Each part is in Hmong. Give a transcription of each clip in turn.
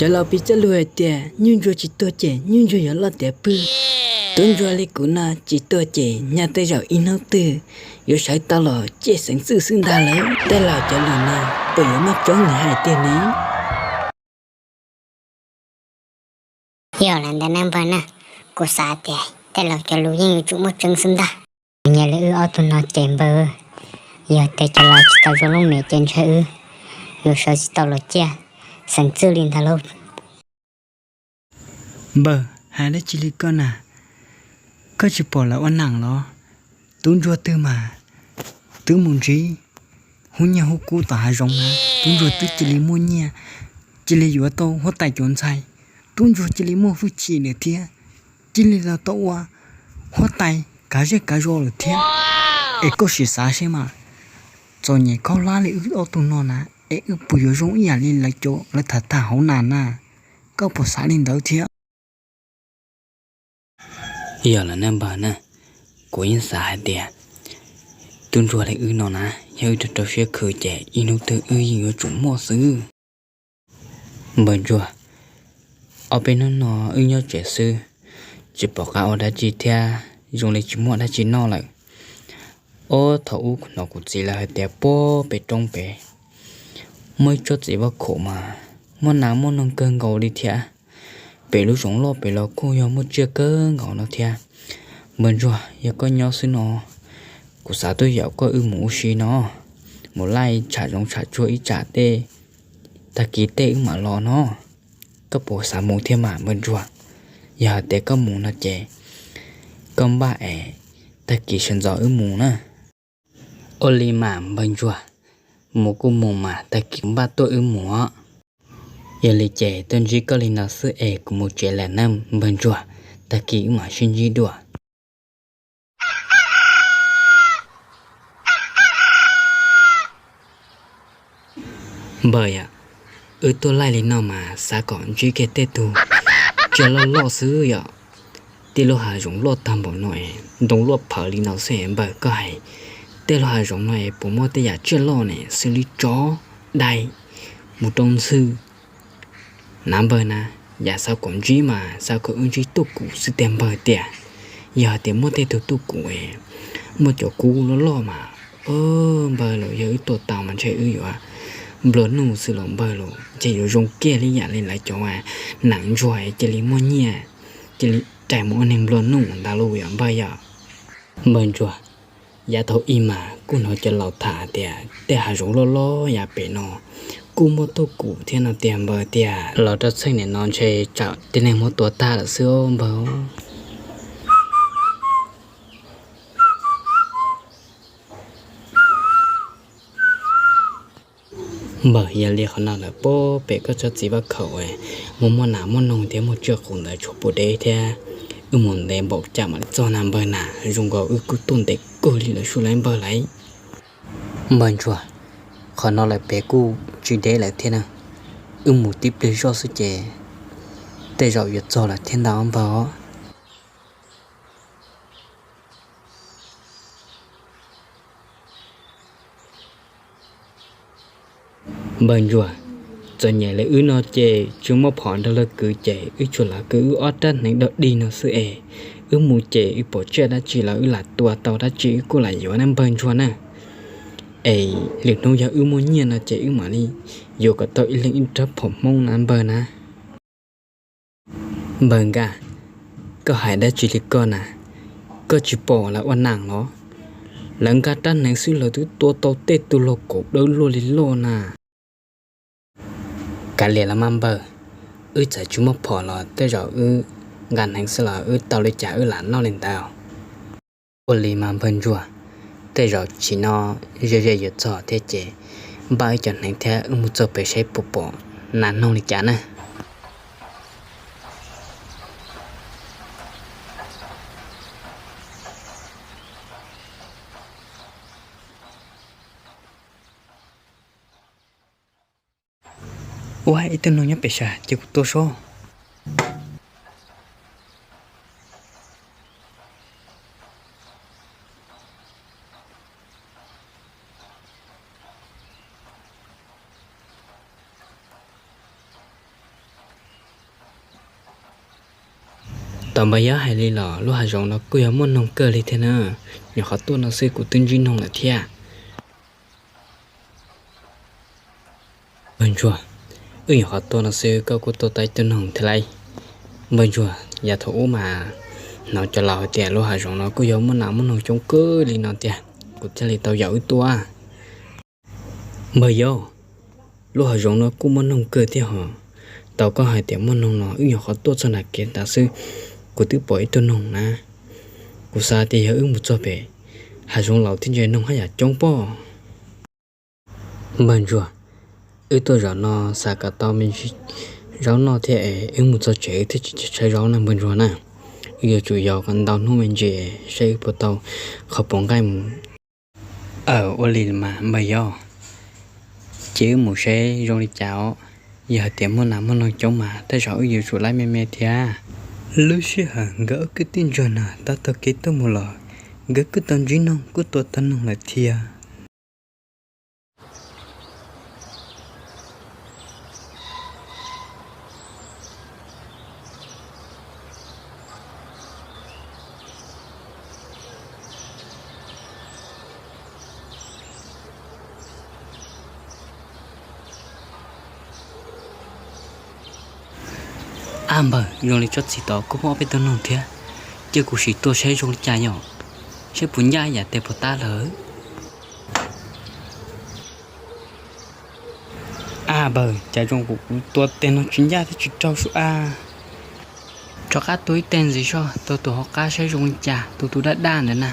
Cov laus piv txoj lus hais tias nyuj ntsuag tsis tuag ces nyuj ntsuag yuav loj tiav pwg. Tub ntsuag li kuv no tsis tuag ces nyaj tej zaum ib hnub twg yuav sawv tau los ciaj xeev txwj xwb ntag lawm. Tej laus cov lus no puas yuav muaj tseeb li hais tiag ne? Yog lawm ntawd na npawg na, kuv xav tias tej laus cov lus yeej yuav tsum muaj tseeb xwb ntag. Nyias li wb ob tug no ces npawg, yog tias cov laus tsis tau zoo lub mev ces ntshe wb yuav sawv tsis tau los ciaj xeev txwj li ntag lauj. Npawg, hais dab tsi li koj na? Koj tsis pom lawv ua neej los? Tub ntsuag twg mas twb mus ntsib hub nyiaj hub kub tom hav zoov na, tub ntsuag twb cia li muaj nyiaj, cia li yuav tau huab tais cov ntxhais, tub ntsuag cia li muaj hwj chim lawm thiab, cia li los tau ua huab tais kav zej kav zos lawm thiab. Es koj sim xav seb mas, txom nyem khaub hlab li wb ob tug no na, es wb puas yuav zoo ib yam li lawv cov lawv tham tham hauv nas na? Koj puas xav li ntawd thiab? Yog lawm na npawg na, kuv yeej xav hais tias tub ntsuag li wb no na, yog wb rau rau siab khwv ces ib hnub twg wb yeej yuav tsum muaj xwb. Npawg ntsuag, ob peb hnub no wb nyob tsev xwb, tsis pom qab ua dab tsi thiab zoo li tsis muaj dab tsi noj lawm. Ob thaum ub hnov kuv txiv lawv hais tias puag pem roob pem muaj ib tsob txiv vaj khaum mas muaj nas muaj noog kawg nkaus li thiab. Pem lub zoov loj pem los kuj yog muaj tsiaj kawg nkaus no thiab. Npawg ntsuag, yog koj nyob xwb no, kuv xav tuaj yaum koj wb mus ua si no, mus laij tsham zoov tsham tsuag ib tsam tej, tag kis tej wb mam los no. Koj puas xav mus thiab mas npawg ntsuag? Yog hais tias koj mus no ces koj npaj es tag kis sawv ntxov wb mus na. Ua li mas npawg ntsuag, mus kuj mus mas tag kis npaj tuaj wb mus os. Yog li ces tuaj ntsib koj li no xwb es kuv mus tsev lawm na npawg ntsuag, tag kis wb mam sib ntsib dua. Npawg yom, wb tuaj laij li no mas xav kom ntsib kiag tej tug tsiaj loj loj xwb yom. Tej lub hav zoov loj tag npaum no es ntoo luaj phawv li no xwb es npawg koj hais, tej lub hav zoov no es puas muaj tej yam tsiaj loj ne, xws li tsov, dais, mus rau ntxhw na npawg na. Yam xav kom ntsib mas xav kom wb ntsib tuj kum xwb tiag npawg tiag. Yog hais tias muaj tej tug tuj kum es muaj cov kub loj loj mas, npawg los yog wb tua tau mas ntshe wb yuav nplua nuj xwb los npawg los ntshe yuav zoo kiag li yam li lawv cov neeg ntsuag cia li muaj nyiaj, cia li rais mus ua neeg nplua nuj ntawd lauj yom npawg yom. Npawg ntsuag, yav thaum ub mas kuj hnov cov laus tham tias tej hav zoov loj loj yav pem no kuj muaj tuj kum thiab no tiag npawg tiag. Los rau txheej niam no ntshe tsam tib neeg muab tua tag lawm xwb npawg. Npawg, yog li qhov no lawm puag pem koj tsob txiv vaj khaum muaj muaj nas muaj noog thiab muaj tsiaj qus ntawd tshuav puas deb thiab. Wb mus ntev npaum cas mam li txog na npawg na, zoo nkaus wb kuj tuaj ntev kawg li lawm sub lawm npawg lauj. Npawg ntsuag, qhov no lawm pem kuj tsis deb lawm thiab na, wb mus tib pliag zoj xwb ces tej zaum yuav txog lawm thiab ntag npawg os. Npawg ntsuag, txom nyem li wb no ces tsis muaj phom nrog luag kwv ces wb tsuas lam kwv wb ob rab hneev dog dig no xwb es, wb mus ces wb pom tsiaj dab tsi los wb lam tua tau dab tsi wb kuj lam yuav na npawg ntsuag na. Es lwm hnub yog wb muaj nyiaj no ces wb mam li yuav kom tau ib leeg ib rab phom hmoob na npawg na. Npawg Nkaj, koj hais dab tsi li koj na? Koj tsis pom lawv ua neeg los? Lawv nqa rab hneev xwb lawv twb tua tau tej tug laug kaum dawb luaj li loj na. Kav liam los mas npawg, wb txawm tsis muaj phom los tej zaum wb nqa hneev xwb los wb tau li cas wb lam noj li ntawd. Ua li mas npawg ntsuag, tej zaum tsis no ze ze yuav txog thiab ces npaj wb cov hneev thiab wb mus txog pem saib puas pom nas noog li cas na. Ua ib tug noog nyob pem sab ces kuv tua sob. Tau npawg Yob hais li los lub hav zoov no kuj yog muaj noog kawg li thiab na. Nyuam qhuav tuaj no xwb kuv twb ntsib noog lawm thiab. Npawg Ntsuag, wb nyuam qhuav tuaj no xwb koj kuj tuaj tau ib tug noog thiab lauj. Npawg Ntsuag, yav thaum ub mas hnov cov laus hais tias lub hav zoov no kuj yog muaj nas muaj noog coob kawg li no tiag, kuv thiaj li tau yaum wb tuaj. Npawg Yob, lub hav zoov no kuj muaj noog kawg thiab hos. Tau koj hais tias muaj noog no wb nyuam qhuav tuaj txog nram kev tas xwb, kuv twb pom ib tug noog na. Kuv xav tias yog wb mus txog pem hav zoov laus thiaj ntshe noog haj yam coob pob. Npawg Ntsuag, wb tuaj zaum no xav kom tau me ntsis zaub noj thiab es wb mus txog tsev wb thiaj tsis tshaib zaub na npawg Ntsuag na. Wb yuav tsum yos kom ntau hnub me ntsis saib wb puas tau qhov puas nqaij mus. Aw, ua li mas npawg Yob, ces wb mus saib zoo li cas os. Yog hais tias muaj nas muaj noog coob mas tej zaum wb yuav tsum laib me me thiab. Lub sij hawm nkawd ob kwv tij Ntsuag no tab tom taug kev tuaj mus los, nkawd kuj tau ntsib noog kuj tua tau noog lawm thiab. Ab npawg, zoo li tsob txiv tod kuj muaj ob peb tug noog thiab, cia kuv sim tua saib zoo li cas yom, saib puas ncaj yam tej puas tab lawm. Ab npawg, cas zoo kuv tua tej no tsis ncaj thiab tsis raug sub ab. Rov qab tua ib teg ntxiv soj, tua tus hauv qab saib zoo li cas, tua tus daj daj ntawd na.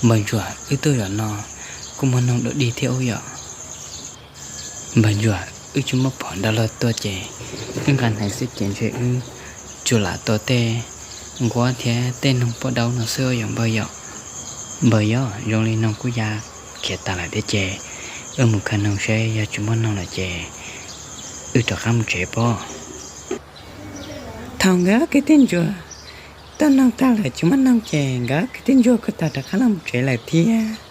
Npawg Ntsuag, wb tuaj zaum no kuj muaj noog dua dig thiab ub yom. Npawg Ntsuag, wb tsis muaj phom nrog luag tua ces wb nqa hneev xwb ces ntshe wb tsuas lam tua tej nquab thiab tej noog poj daub no xwb yom npawg yom. Npawg Yob, zoo li noog kuj ya khiav tas lawm thiab ces wb mus khaws noog seb yog tsis muaj noog lawm ces wb rov qab mus tsev pob. Thaum nkawd ob kwv tij Ntsuag tua noog tag lawm tsis muaj noog ces nkawd ob kwv tij Ntsuag kuj tau rov qab los mus tsev lawm thiab.